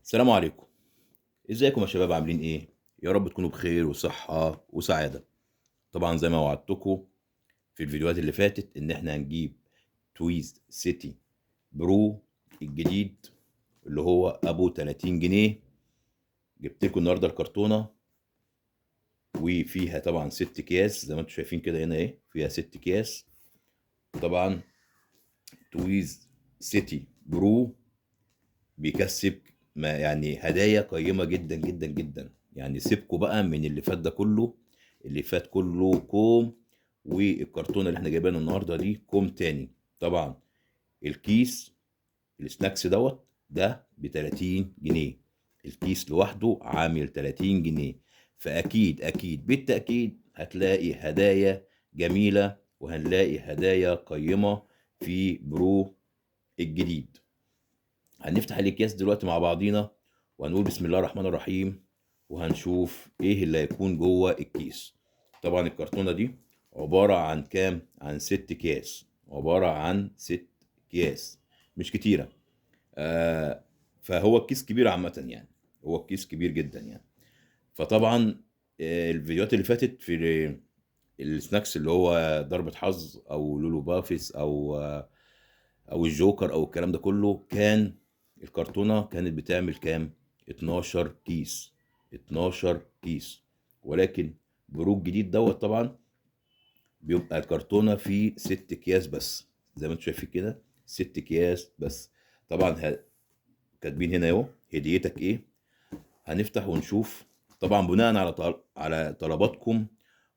السلام عليكم. ازيكم يا شباب؟ عاملين ايه؟ يا رب تكونوا بخير وصحة وسعادة. طبعا زي ما وعدتكم في الفيديوهات اللي فاتت ان احنا هنجيب تويز سيتي برو الجديد اللي هو ابو 30 جنيه. جبت لكم النهارده الكرتونه وفيها طبعا 6 اكياس زي ما انتم شايفين كده، هنا ايه فيها 6 اكياس. طبعا تويز سيتي برو بيكسب ما يعني هدايا قيمة جدا جدا جدا. يعني سيبكوا بقى من اللي فات ده كله، اللي فات كله كوم، والكرتونه اللي احنا جايبينها النهارده دي كوم تاني. طبعا الكيس ال snacks دوت ده ب 30 جنيه، الكيس لوحده عامل 30 جنيه، فاكيد اكيد بالتاكيد هتلاقي هدايا جميلة وهنلاقي هدايا قيمة في برو الجديد. هنفتح الاكياس دلوقتي مع بعضينا وهنقول بسم الله الرحمن الرحيم، وهنشوف ايه اللي هيكون جوه الكيس. طبعا الكرتونه دي عبارة عن كام؟ عن 6 اكياس، عبارة عن 6 اكياس، مش كتيرة. فهو الكيس كبير عامة، يعني هو الكيس كبير جدا يعني. فطبعا الفيديوهات اللي فاتت في ال snacks اللي هو ضربة حظ او لولو بافيس او الجوكر او الكلام ده كله، كان الكرتونة كانت بتعمل كام؟ 12 كيس، 12 كيس. ولكن برو الجديد دوت طبعا بيبقى الكرتونة فيه 6 اكياس بس، زي ما انتم شايفين كده 6 اكياس بس. طبعا كاتبين هنا اهو هديتك ايه، هنفتح ونشوف. طبعا بناء على طلباتكم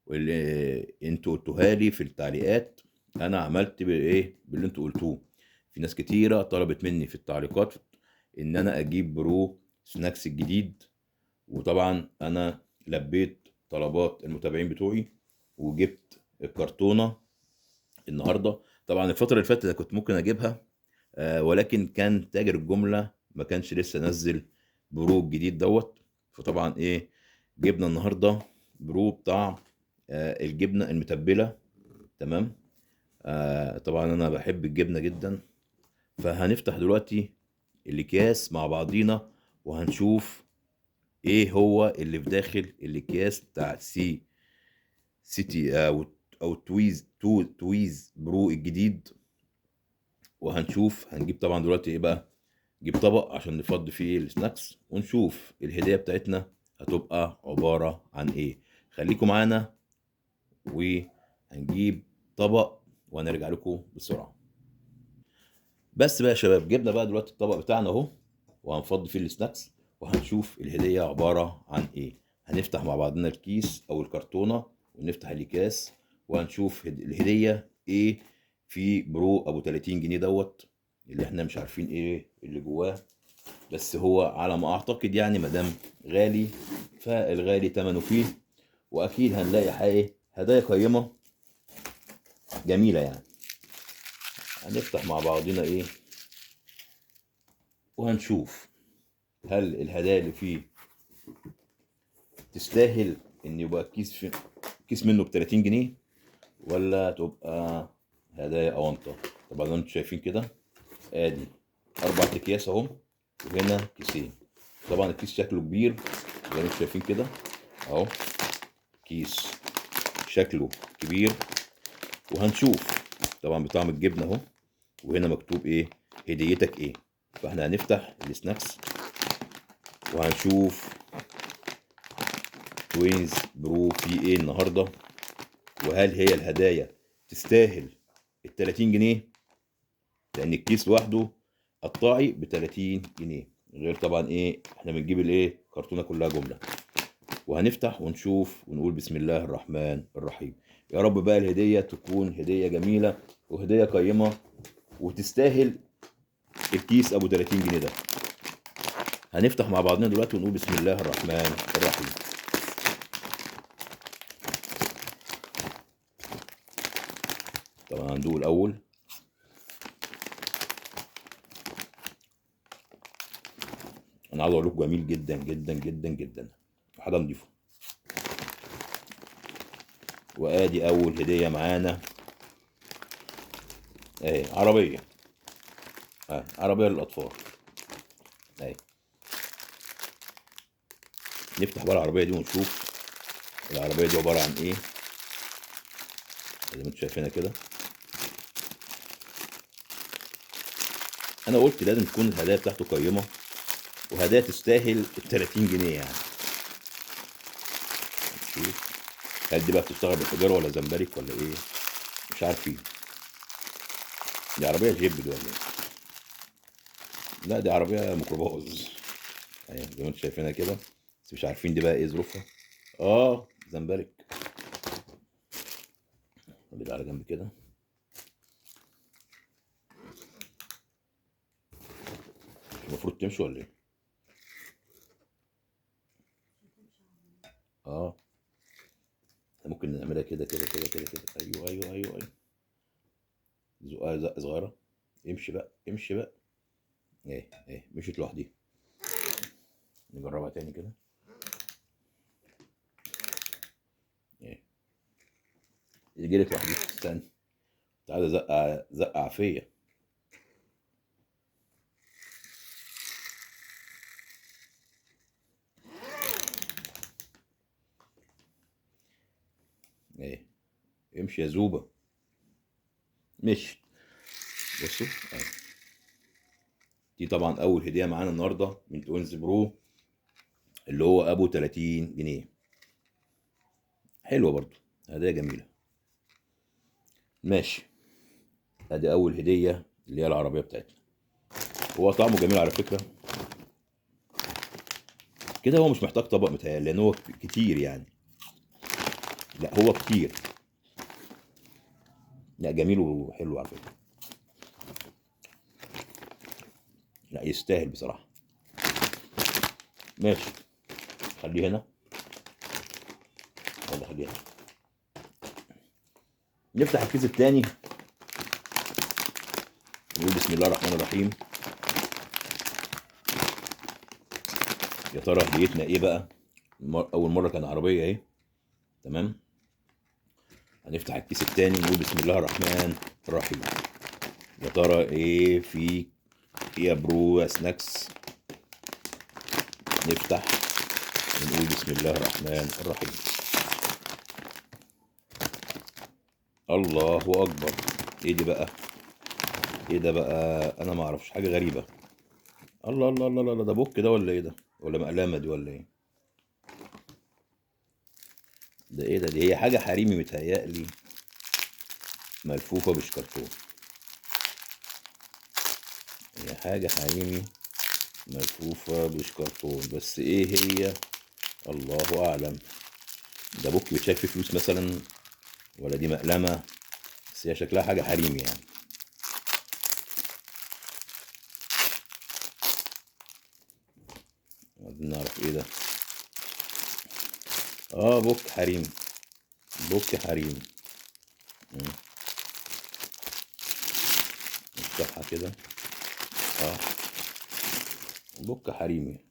واللي انتوا قلتوها لي في التعليقات، انا عملت بايه باللي انتوا قلتوه. في ناس كتيرة طلبت مني في التعليقات ان انا اجيب برو snacks الجديد، وطبعا انا لبيت طلبات المتابعين بتوعي وجبت الكرتونه النهارده. طبعا الفترة اللي فاتت كنت ممكن اجيبها، ولكن كان تاجر الجملة ما كانش لسه نزل برو الجديد دوت، فطبعا ايه جبنا النهارده برو بتاع الجبنة المتبله. تمام. طبعا انا بحب الجبنة جدا، فهنفتح دلوقتي الاكياس مع بعضينا وهنشوف ايه هو اللي في داخل الاكياس بتاع سي سيتي او تويز تو تويز برو الجديد. وهنشوف هنجيب طبعا دلوقتي ايه بقى، نجيب طبق عشان نفضي فيه ال snacks ونشوف الهدية بتاعتنا هتبقى عبارة عن ايه. خليكم معانا وهنجيب طبق وهنرجع لكم بسرعة. بس بقى يا شباب، جبنا بقى دلوقتي الطبق بتاعنا اهو، وهنفضي فيه ال snacks وهنشوف الهدية عبارة عن ايه. هنفتح مع بعضنا الكيس او الكرتونة ونفتح الاكياس وهنشوف الهدية ايه في برو ابو 30 جنيه دوت، اللي احنا مش عارفين ايه اللي جواه، بس هو على ما اعتقد يعني مادام غالي فالغالي تمنه فيه، واكيد هنلاقي حاجة هدايا قيمة جميلة يعني. هنفتح مع بعضنا ايه وهنشوف هل الهدايا اللي فيه تستاهل ان يبقى كيس منه ب 30 جنيه ولا تبقى هدايا اونطه. طبعا انتوا شايفين كده ادي 4 اكياس اهو، وهنا كيسين. طبعا الكيس شكله كبير زي ما انتوا شايفين كده اهو، كيس شكله كبير. وهنشوف طبعا بطعم الجبنة اهو، وهنا مكتوب ايه هديتك ايه. فاحنا هنفتح ال snacks وهنشوف توينز برو فيه ايه النهارده، وهل هي الهدايا تستاهل ال 30 جنيه، لان الكيس لوحده قطاعي ب 30 جنيه، غير طبعا ايه احنا بنجيب الايه كرتونة كلها جملة. وهنفتح ونشوف ونقول بسم الله الرحمن الرحيم. يا رب بقى الهدية تكون هديه جميلة وهديه قيمة وتستاهل الكيس ابو 30 جنيه ده. هنفتح مع بعضنا دلوقتي ونقول بسم الله الرحمن الرحيم. طبعا هندوق الاول. انا عاوز اقول لكم جميل جدا جدا جدا جدا، حاجة نضيفه. وادي اول هديه معانا اهي، عربية، عربية للاطفال اهي. نفتح بقى العربية دي ونشوف العربية دي عبارة عن ايه، زي ما انتم شايفينها كده. انا قلت لازم تكون الهدايا بتاعته قيمة، وهدايا تستاهل ال 30 جنيه يعني. نشوف هل دي بقى بتشتغل بالحجارة ولا زمبرك ولا ايه، مش عارفين. دي عربية جيب دي ولا ايه؟ لا دي عربية ميكروباص اهي زي ما انتم شايفينها كده، بس مش عارفين دي بقى ايه ظروفها. زمبرك. خلي ده على جنب كده. المفروض تمشي ولا ايه؟ ممكن نعملها كده كده كده كده كده. ايوه ايوه ايوه ايوه. زقها زقه صغيرة. امشي بقى، امشي بقى. ايه ايه، مشيت لوحديها. نجربها تاني كده. ايه، جريت لوحديها. استنى، تعالى زقه زقه عافية. ايه، امشي يا زوبه. مشي. بصوا اهي، دي طبعا اول هديه معانا النهارده من توينز برو، اللي هو ابو 30 جنيه. حلوة برضو، هديه جميلة. ماشي، ادي اول هديه اللي هي العربية بتاعتنا. هو طعمه جميل على فكرة كده، هو مش محتاج طبق متهيألي لان هو كتير يعني. لا هو كتير، لا جميل وحلو على فكرة، لا يستاهل بصراحة. ماشي، خليه هنا ولا خليه هنا. نفتح الكيس التاني، نقول بسم الله الرحمن الرحيم. يا ترى هديتنا ايه بقى؟ اول مرة كان عربية اهي، تمام. هنفتح الكيس التاني نقول بسم الله الرحمن الرحيم. يا ترى ايه في ايه يا برو يا سناكس؟ نفتح ونقول بسم الله الرحمن الرحيم. الله اكبر، ايه دي بقى؟ ايه ده بقى؟ انا ما اعرفش، حاجة غريبة. الله الله الله الله، ده بوك ده ولا ايه ده؟ ولا مقلمه دي ولا ايه ده؟ ايه ده؟ دي هي حاجة حريمي متهيألي، ملفوفه بشكرتون. هي حاجة حريمي ملفوفه بشكرتون، بس ايه هي؟ الله اعلم. ده بوك بيتشاف فيه فلوس مثلا، ولا دي مقلمه؟ بس هي شكلها حاجة حريمي يعني. عايزين نعرف ايه ده. بوك حريمي، بوك حريمي. نفتحها كده. بوك حريمي.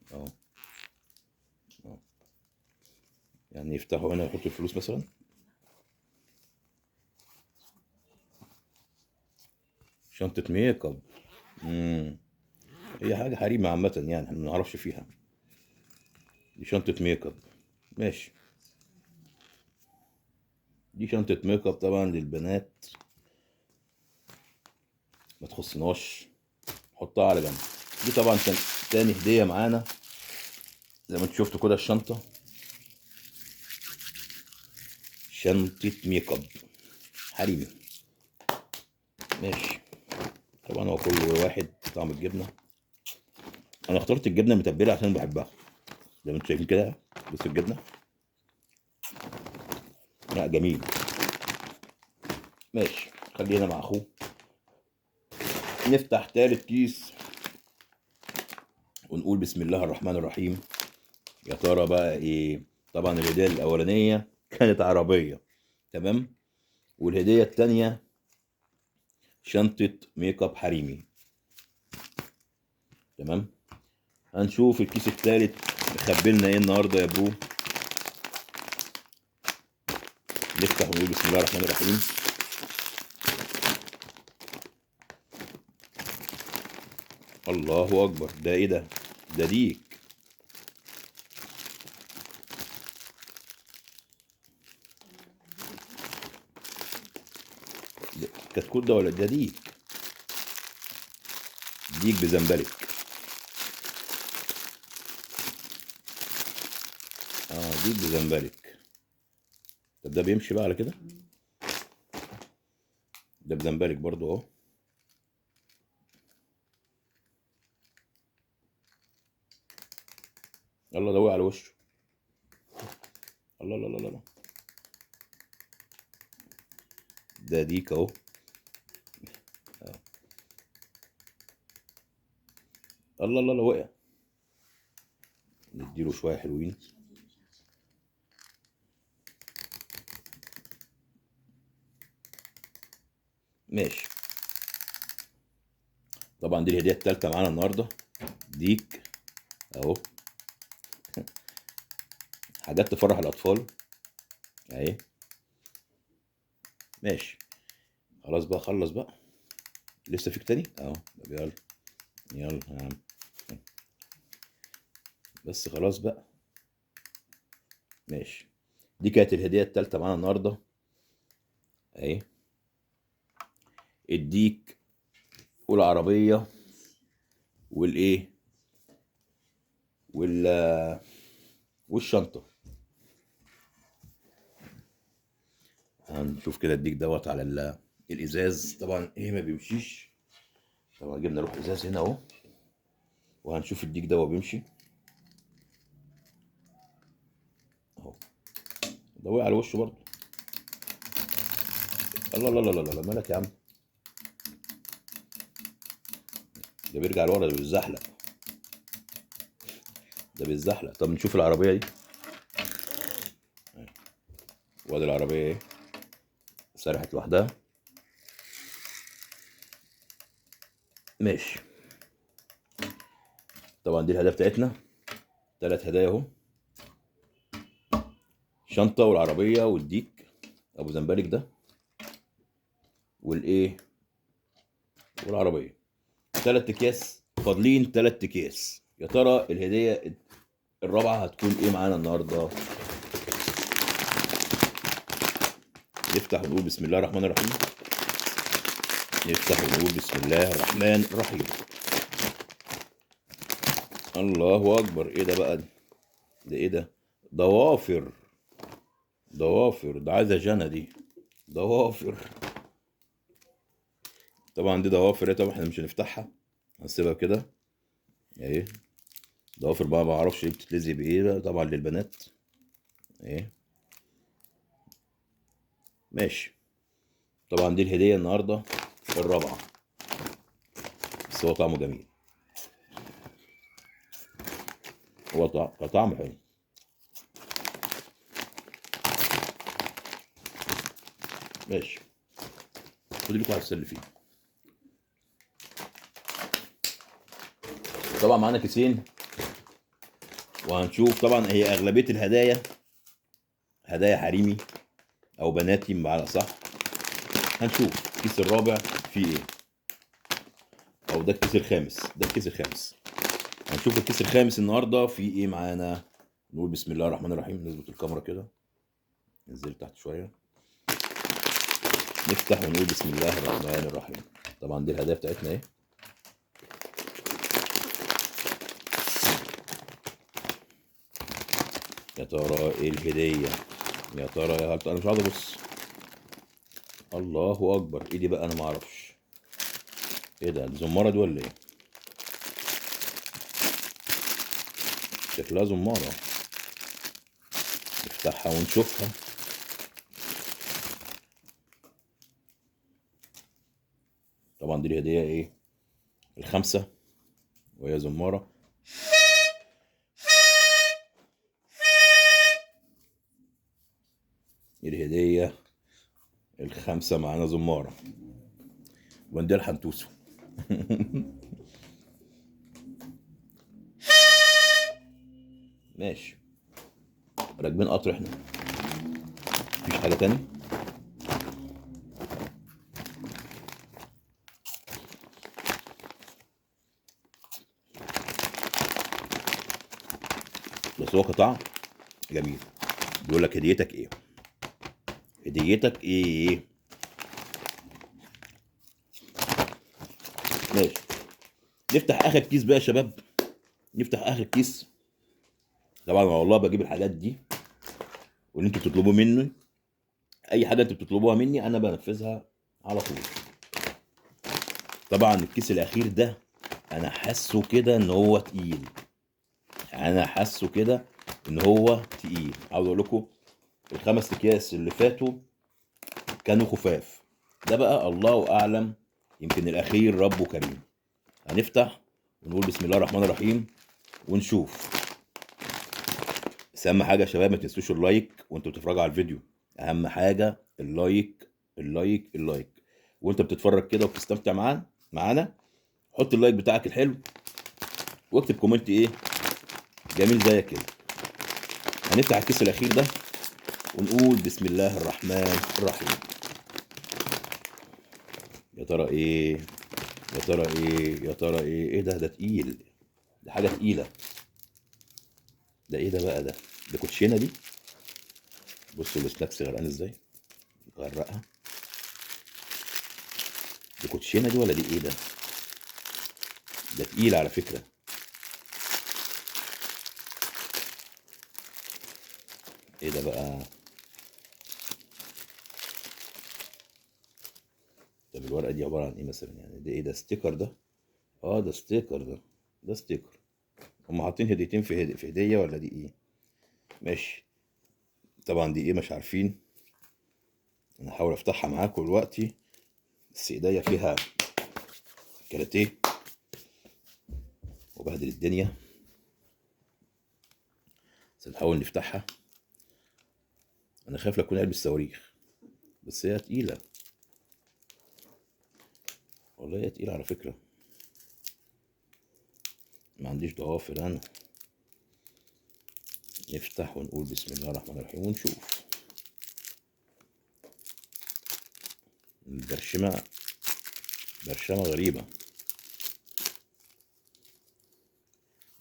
يعني يفتحوا هنا يحطوا الفلوس مثلا. شنطة make up. هي حاجة حريمة عامة يعني، احنا ما نعرفش فيها. دي شنطة make up، ماشي. دي شنطة make up طبعا للبنات، ما تخصناش، حطها على جنب. دي طبعا تاني هدية معانا زي ما انتوا شفتوا كده. الشنطة شنطة make up حريمي، ماشي. طبعا هو كل واحد طعم الجبنة. انا اخترت الجبنة المتبلة عشان بحبها زي ما انتوا شايفين كده. بصوا الجبنة، لا جميل. ماشي، خلينا مع اخوه. نفتح تالت كيس ونقول بسم الله الرحمن الرحيم. يا ترى بقى ايه؟ طبعا الهدية الاولانية كانت عربية، تمام، والهدية التانية شنطة make up حريمي، تمام. هنشوف الكيس التالت مخبلنا ايه النهارده يا bro. نفتح ونقول بسم الله الرحمن الرحيم. الله اكبر، ده ايه ده؟ ده ديك. كتكوت ده ولا ده؟ ديك، ديك بزنبلك. ديك بزنبلك. طب ده بيمشي بقى على كده؟ ده بزنبلك برضو اهو. يلا ده وقع على وشه. الله الله الله الله، ده ديك اهو. الله الله الله، وقع. نديله شوية حلوين. ماشي. طبعا دي الهدية الثالثة معانا النهارده، ديك اهو. حاجات تفرح الاطفال اهي. ماشي خلاص بقى، خلص بقى. لسه فيك تاني اهو. طب يلا يلا يا عم، بس خلاص بقى. ماشي، دي كانت الهدية الثالثة معانا النهارده اهي، الديك والعربية والايه والشنطه. هنشوف كده الديك دوت على الازاز. طبعا ايه ما بيمشيش، طبعا جبنا روح ازاز هنا اهو، وهنشوف الديك ده وهو بيمشي اهو. ده وقع على وشه برضه. الله الله الله الله، مالك يا عم؟ ده بيرجع لورا، ده بيتزحلق، ده بيتزحلق. طب نشوف العربية دي. وادي العربية ايه، سرحت لوحدها. ماشي. طبعا دي الهدايا بتاعتنا، 3 هدايا اهو، شنطة والعربية والديك ابو زنبلك ده والايه والعربية. 3 اكياس فاضلين، 3 اكياس. يا ترى الهدية الرابعة هتكون ايه معانا النهارده؟ نفتح ونقول بسم الله الرحمن الرحيم. نفتح ونقول بسم الله الرحمن الرحيم. الله اكبر، ايه ده بقى؟ ده ايه ده؟ ضوافر، ضوافر. ده عايزه جنى دي، ضوافر. طبعا دي ضوافر، طبعا احنا مش هنفتحها، هنسيبها كده اهي. ضوافر بقى ما اعرفش ايه بتتلزق بايه، طبعا للبنات اهي. ماشي. طبعا دي الهدية النهارده الرابعة، بس هو طعمه جميل، هو طعمه حلو. ماشي، خدوا لكم على السل فيه. طبعا معانا كيسين وهنشوف. طبعا هي اغلبية الهدايا هدايا حريمي او بناتي بمعنى صح. هنشوف الكيس الرابع فيه ايه، او ده الكيس الخامس، ده الكيس الخامس. هنشوف الكيس الخامس النهارده فيه ايه معانا. نقول بسم الله الرحمن الرحيم. نظبط الكاميرا كده، ننزل تحت شوية، نفتح ونقول بسم الله الرحمن الرحيم. طبعا دي الهدايا بتاعتنا ايه. يا ترى ايه الهدية؟ يا ترى يا هل انا مش عاوز ابص. الله اكبر، ايه دي بقى؟ انا ما اعرفش ايه ده، دي زماره دي ولا ايه؟ شكلها زماره. نفتحها ونشوفها. طبعا دي الهدية ايه الخامسة، وهي زماره. الهدية الخامسة معانا زمارة، ونديها لحنتوسو. ماشي، راكبين قطر احنا، مفيش حاجة تاني. بس هو قطع جميل. بيقول لك هديتك ايه؟ هديتك ايه؟ ماشي، نفتح اخر كيس بقى يا شباب، نفتح اخر كيس. طبعا والله بجيب الحاجات دي واللي انتوا بتطلبوه مني، اي حاجة انتوا بتطلبوها مني انا بنفذها على طول. طبعا الكيس الاخير ده انا حاسه كده ان هو تقيل، انا حاسه كده ان هو تقيل. عاوز اقول لكم الخمس اكياس اللي فاتوا كانوا خفاف، ده بقى الله اعلم، يمكن الاخير ربه كريم. هنفتح ونقول بسم الله الرحمن الرحيم ونشوف. بس اهم حاجة يا شباب ما تنسوش ال like وانتوا بتتفرجوا على الفيديو، اهم حاجة ال like ال like ال like. وانت بتتفرج كده وبتستمتع معانا حط ال like بتاعك الحلو واكتب comment ايه جميل زيك كده. هنفتح الكيس الاخير ده ونقول بسم الله الرحمن الرحيم. يا ترى ايه، يا ترى ايه، يا ترى ايه؟ ايه ده؟ ده تقيل، ده حاجة تقيلة. ده ايه ده بقى؟ ده كوتشينه دي. بصوا ال snacks غرقان ازاي، غرقها. دي كوتشينه دي ولا دي ايه ده؟ ده تقيل على فكرة. ايه ده بقى؟ طب الورقة دي عبارة عن ايه مثلا يعني؟ ده ايه ده؟ sticker ده؟ ده sticker، ده sticker. هم حاطين هديتين في هديه ولا دي ايه؟ ماشي. طبعا دي ايه مش عارفين، انا هحاول افتحها معاكم دلوقتي، بس ايديا فيها كاراتيه وبهدل الدنيا، بس نحاول نفتحها. انا خايف لا اكون علبة صواريخ، بس هي تقيلة والله، هي تقيلة على فكرة. ما عنديش ضوافر انا. نفتح ونقول بسم الله الرحمن الرحيم ونشوف. البرشمه برشمه غريبة.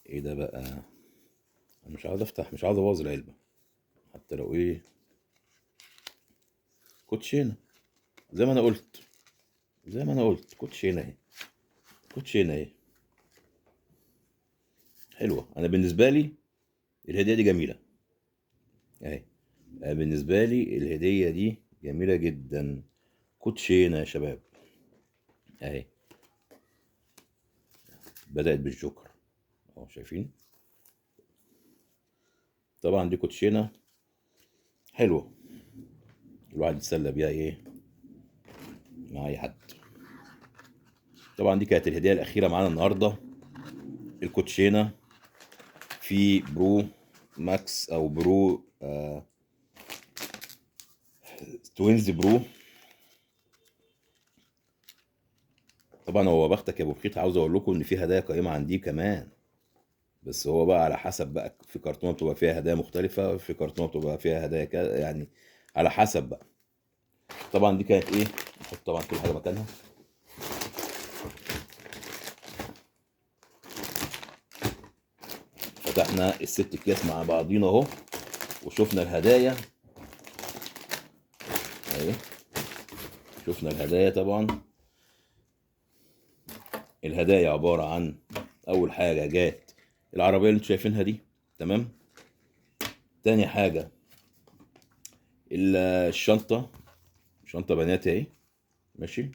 ايه ده بقى؟ انا مش عاوز افتح، مش عاوز ابوظ العلبة حتى لو ايه. كوتشينه زي ما انا قلت، زي ما انا قلت، كوتشينه اهي، كوتشينه اهي، حلوة. انا بالنسبة لي الهدية دي جميلة اهي، بالنسبة لي الهدية دي جميلة جدا. كوتشينه يا شباب اهي، بدات بالجوكر اهو، شايفين؟ طبعا دي كوتشينه حلوة، الواحد يتسلى بيها ايه مع اي حد. طبعا دي كانت الهدية الاخيرة معانا النهارده، الكوتشينه في Pro Max او Pro Twins Pro. طبعا هو بختك يا ابو بخيت، عاوز اقول لكم ان في هدايا قائمة عندي كمان، بس هو بقى على حسب بقى، في كرتونة بتبقى فيها هدايا مختلفة، في كرتونة بتبقى فيها هدايا كده، يعني على حسب بقى. طبعا دي كانت ايه، نحط طبعا كل حاجة مكانها. فتحنا الست اكياس مع بعضينا اهو، وشفنا الهدايا اهي، شفنا الهدايا. طبعا الهدايا عبارة عن اول حاجة جات العربية اللي انتوا شايفينها دي، تمام. تاني حاجة الشنطة، شنطه بناتي اهي، ماشي.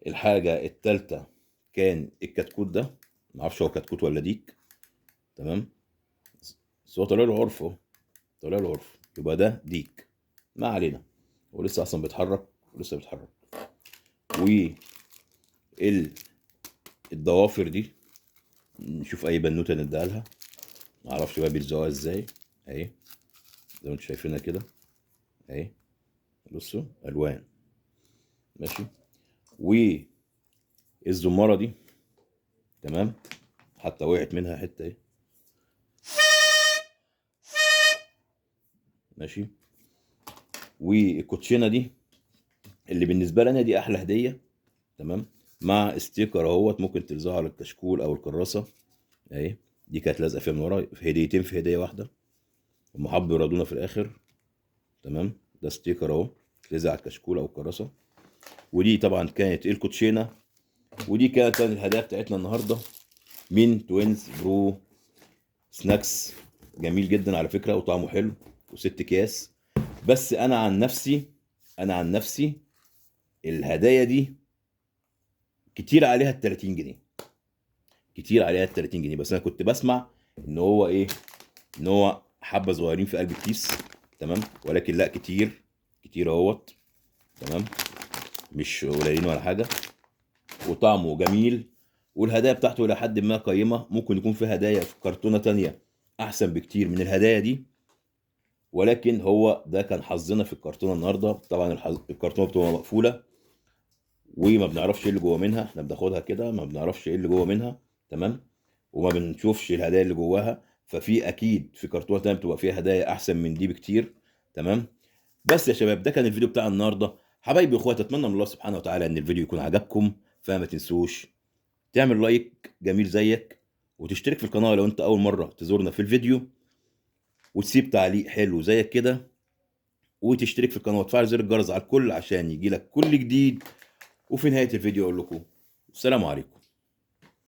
الحاجة التالتة كان الكتكوت ده، معرفش هو كتكوت ولا ديك، تمام، بس هو طالع له عرف اهو، طالع له عرف، يبقى ده ديك. ما علينا، هو لسه اصلا بيتحرك، ولسه بيتحرك. و الضوافر دي نشوف اي بنوته نديها لها، معرفش بقى بيلزقوها ازاي اهي، زي ما انتوا شايفينها كده اهي، بصوا الوان، ماشي. والزماره دي تمام، حتى وقعت منها حتة اهي، ماشي. والكوتشينه دي اللي بالنسبة لنا دي احلى هديه، تمام، مع sticker اهوت، ممكن تلزقها على الكشكول او الكراسة اهي. دي كانت لازقه فيها من ورا، في هديتين في هديه واحدة، هم حبوا يرضونا في الاخر، تمام. ده sticker اهو، تلزق على الكشكول او الكراسة. ودي طبعا كانت الكوتشينه، ودي كانت الهدايا بتاعتنا النهارده من توينز برو سناكس. جميل جدا على فكرة وطعمه حلو، وست اكياس. بس انا عن نفسي، انا عن نفسي الهدايا دي كتير عليها ال 30 جنيه، كتير عليها ال 30 جنيه. بس انا كنت بسمع ان هو ايه، ان هو حبه صغيرين في قلب الكيس، تمام، ولكن لا، كتير كتير اهوت، تمام، مش قليلين ولا حاجة، وطعمه جميل، والهدايا بتاعته الى حد ما قيمة. ممكن يكون في هدايا في كرتونة تانية احسن بكتير من الهدايا دي، ولكن هو ده كان حظنا في الكرتونه النهارده. طبعا الكرتونه بتبقى مقفولة وما بنعرفش ايه اللي جوه منها، احنا بناخدها كده ما بنعرفش ايه اللي جوه منها، تمام، وما بنشوفش الهدايا اللي جواها. ففي اكيد في كرتونة تانية بتبقى فيها هدايا احسن من دي بكتير، تمام. بس يا شباب ده كان الفيديو بتاع النهارده. حبايبي واخواتي، اتمنى من الله سبحانه وتعالى ان الفيديو يكون عجبكم، فما تنسوش تعمل like جميل زيك، وتشترك في القناة لو انت اول مرة تزورنا في الفيديو، وتسيب تعليق حلو زيك كده، وتشترك في القناة وتفعل زر الجرس على الكل عشان يجيلك كل جديد. وفي نهاية الفيديو اقول لكم السلام عليكم.